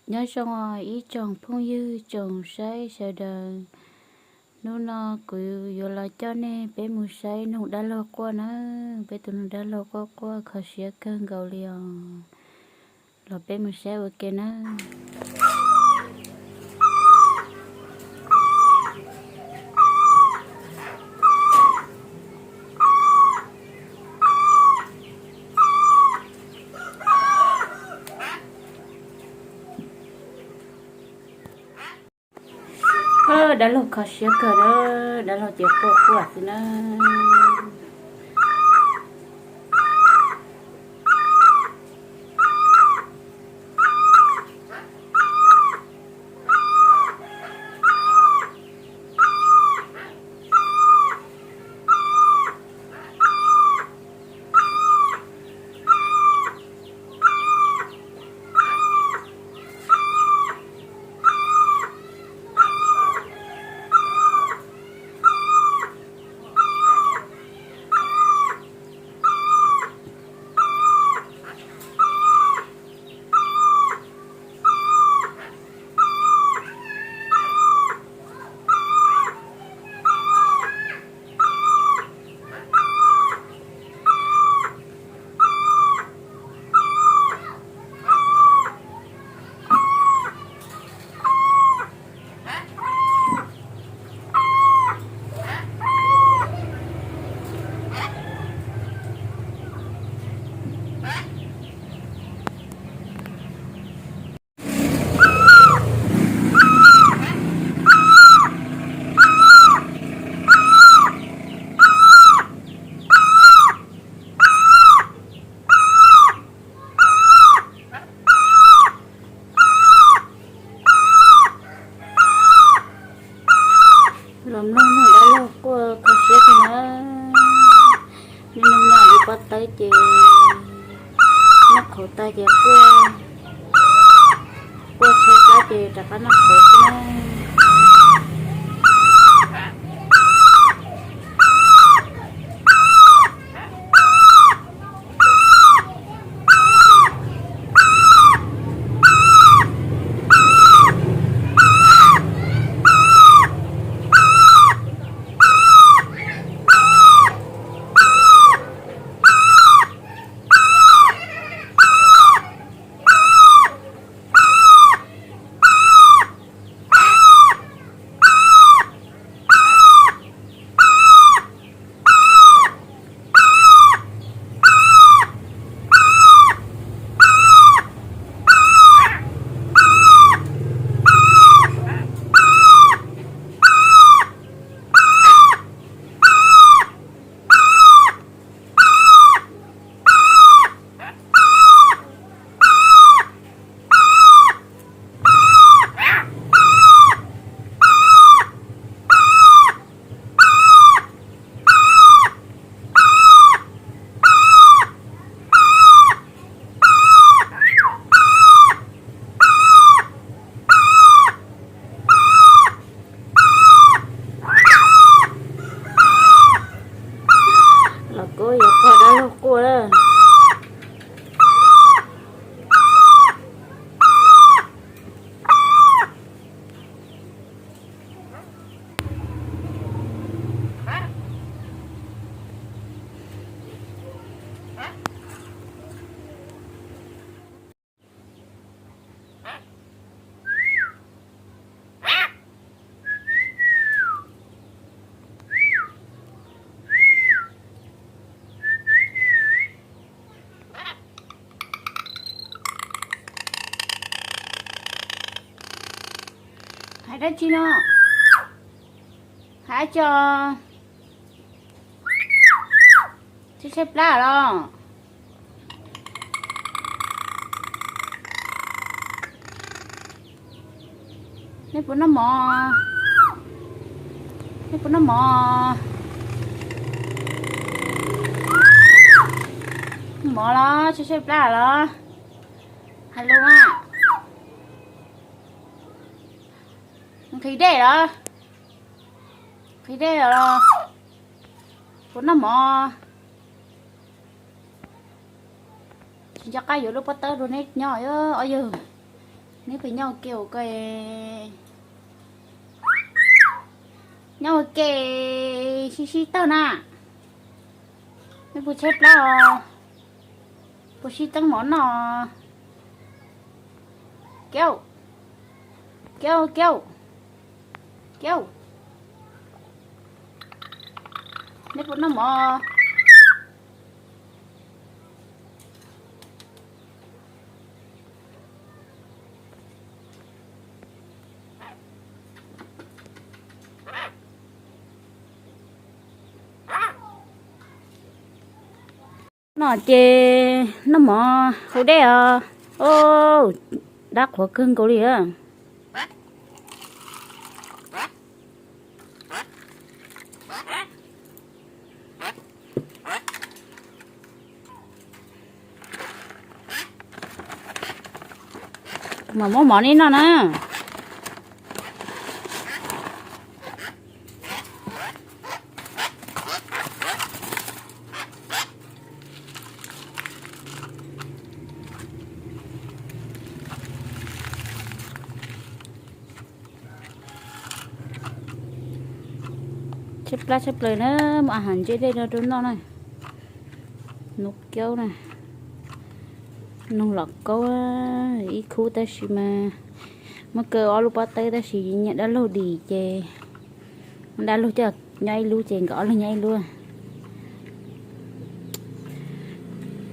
Nyob zoo os ib tsoom phooj ywg tsoom saib sawv daws, hnub no kuv yuav los coj nej peb mus saib noog dab laug quaj nawb. Peb tus noog dab laug quaj quaj kho siab kawg nkaus li os. Los peb mus saib ua ke nawb. Dab laug kho siab kawg na, dab laug ces quaj quaj xwb na. Los mloog noog dab laug quaj kho siab kawg na. Niaj hnub nyob lub pob tawb ces noj qhauv tag ces quaj, quaj tshaib plab ces rov qab noj qhauv xwb na. Los kuj yuav pog dab laug quaj lawm. Hais dab tsi no? Hais tso. Tshaib tshaib plab los? Nej puas noj mov? Nej puas noj mov? Noj mov los tshaib tshaib plab los? Hais lus mas. Nqhis dej los? Nqhis dej los? Puas noj mov? Tsis nco qab yuav lub pob tawb rau neb nyob os yawg. Neb puas nyob ua ke ua ke? Nyob ua ke, sib sib tawg na. Neb puas tshaib plab os? Puas sib teeb mov noj? Kiauj, kiauj, kiauj, kiauj. Neb puas noj mov? No ces noj mov haus dej os. Dab qhuav kawg nkaus li a. Mas muab mov neb noj na. Tshaib plab tshaj plaws na, muab a has ntseb dej no rau noj na. Nub kiaub na, noog los kaub ib khub tab sis mas muab kaw ob lub pob tawb tab sis nyiam dab laug dim ces dab laug coj nyob ib lub ces nkawd ob leeg nyob ib lub.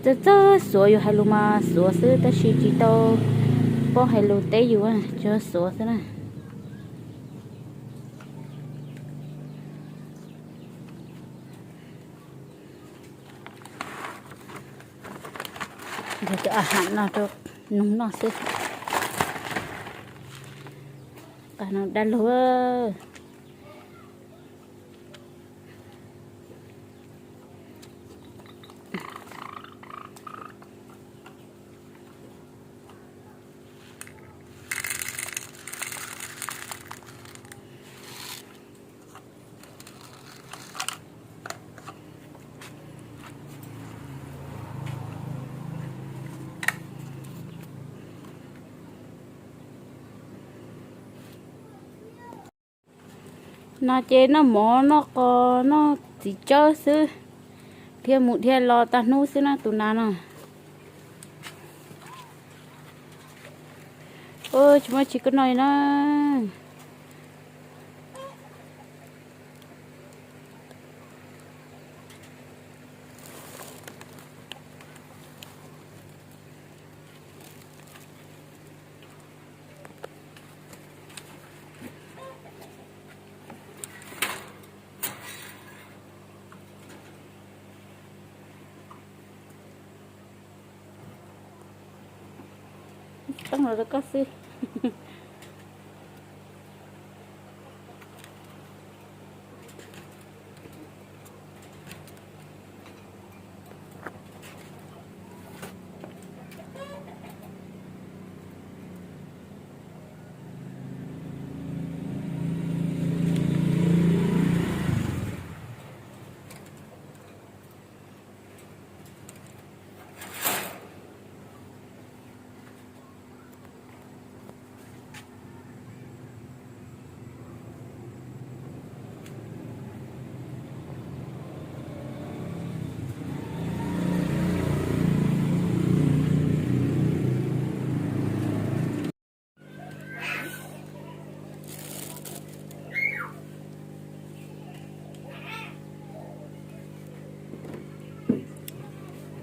Txawj txawj xuav, yus hais lus mas xuav xwb tab sis tsis tau paub hais lus teb yus, tsuas xuav xwb na. Nkag cov a has no rau noog noj xwb. Qab no dab laug. No ces noj mov noj qos noj txiv tsawb xwb, dhia mus dhia los tag hnub xwb na tus nas no. Tsis muaj tsis koj noj li na. Txeeb los rau koj xwb.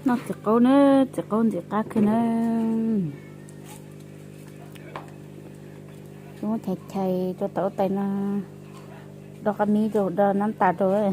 Noj txiv qaub na, txiv qaub ntxim qab kawg na. Muab chais chais rau tau tais no, do qab mib rau, do nab tas rau.